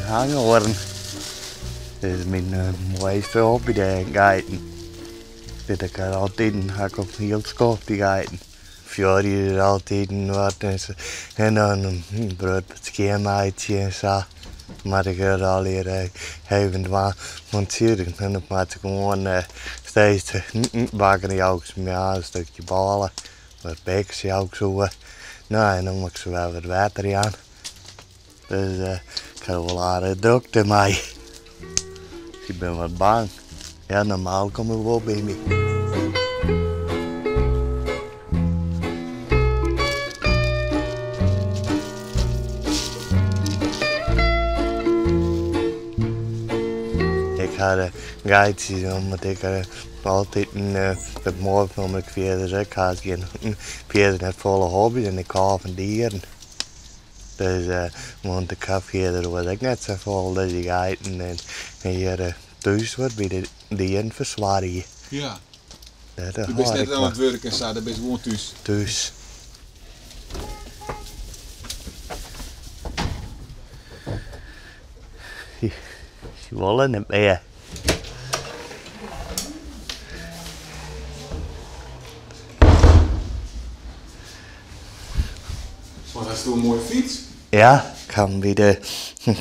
Hangoaren. Dit is myn moaiste hobby, de geiten. Dit ik al altiten, ha ik al hiel skoft dy geiten. Fjorje der altiten wat en dan in brut wat skjinmeitsje en sa. Moat ik dat allegear even dwaan. Want sjoch, dan moat ik gewoan steeds bakken jou ik se in stikje bôle. Wat beks jou ik se oer. No, en dan moat ik se wer wat wetter jaan. Dus ik ha wol aardich drokte mei. Ik bin wat bang. Ja, normaal komme se wol by my. Ik ha de geitsjes omdat ik altiten it moai fûn omdat ik fierder ek hast gjin fierder net folle hobby's en ik hâld fan dieren. Dus want ik ha fierder oars ek net safolle, dus dy geiten en hjir thús wat by de dieren fersoargje. Ja. Dat Do bist hâld net ik oan fan. it wurk en sa, do bist gewoan thús. Thús. Se wolle net mear. Wat hast do in moaie fyts? Ja, ik ha him by de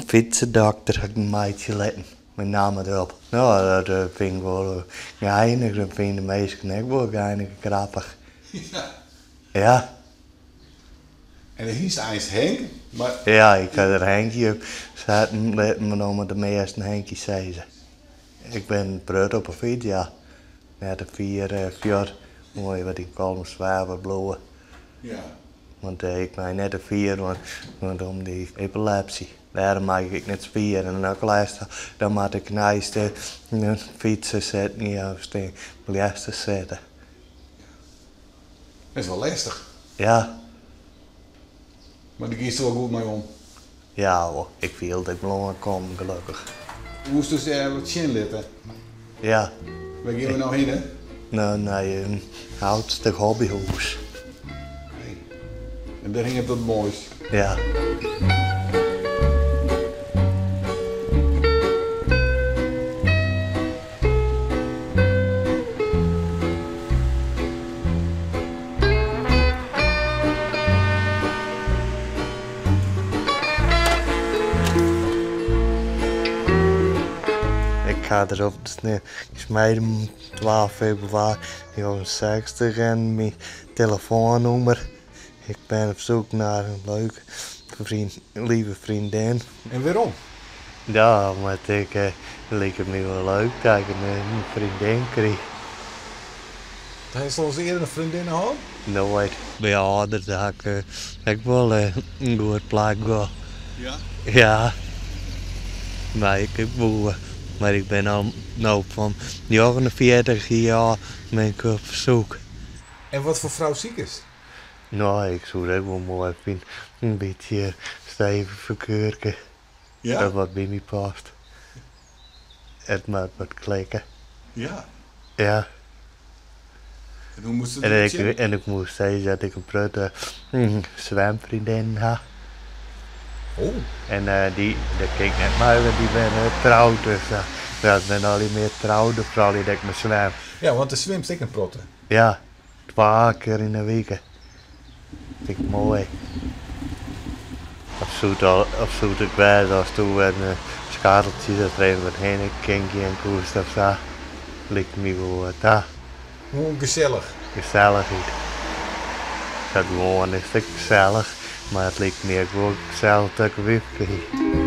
fytsedokter ha ik him meitsje litten. Myn namme derop. No, dat fyn ik wol geinich. Dat fine de minsken ek wol geinich en grappich. Ja. Ja. En do hiest eins Henk, mar... Ja, ik ha der Henkje op setten litten, mar no moat de measten Henkje sizze. Ik bin in protte op 'e fyts, ja. Net te fier fuort, moai wat yn Kollum-Swaber bliuwe. Ja. Want ik mei net te fier, want om dy epilepsy. Dêrom mei ik ek net fier. En dan lêst, dan moat ik neist de fytser sitten, ja, of stean, leafste sitte. Dat is wol lêstich. Ja. Mar dêr giest wol goed mei om? Ja hoor, ik fiel dat ik blân kom, gelokkich. Woest dus wat sjen litte? Ja. Wêr gean we no hinne? No, nei in oudste hobbyhûs. Hey. En dêr hinget wat moais. Ja. Ik ha der op de 12 februari 69 en myn telefoannûmer. Ik ben op zoek naar een leuke vriend, lieve vriendin. En wêrom? Ja, omdat ik uh, liket my wol leuk dat ik in freondin krijg. Hast alris earder in freondinne hân? Noait. By âlders ha ik ek wol in goed plak gehad. Ja? Ja. Mar ik woe, mar ik bin al no fan 49 jier bin ik op zoek. En wat foar frou sikest? No, ik soe it ek wol moai fine. In bytsje stevich figuerke. Ja? Dat wat by my past. It moat wat klikke. Ja. Ja. En hoe moast it En derút ik, sjen? en ik moast sizze dat ik in protte swimfreondinnen ha. Oh. En dy, dêr kin ik net mei, want dy binne troud. Dus dat binne allegear mear troude froulju dêr't ik mei swim. Ja, want do swimst ek in protte. Ja, twa kear yn 'e wike. Fyn ik moai. Of soe it al, of soe it ek wêze as do in skarreltsje dat der even wat hinne kin gean koest of sa. Liket my wol wat ta. Gewoan gesellich. Gesellichheid. Dat gewoan is ek gesellich, mar it liket my ek wol gesellich dat ik in wyfke hie.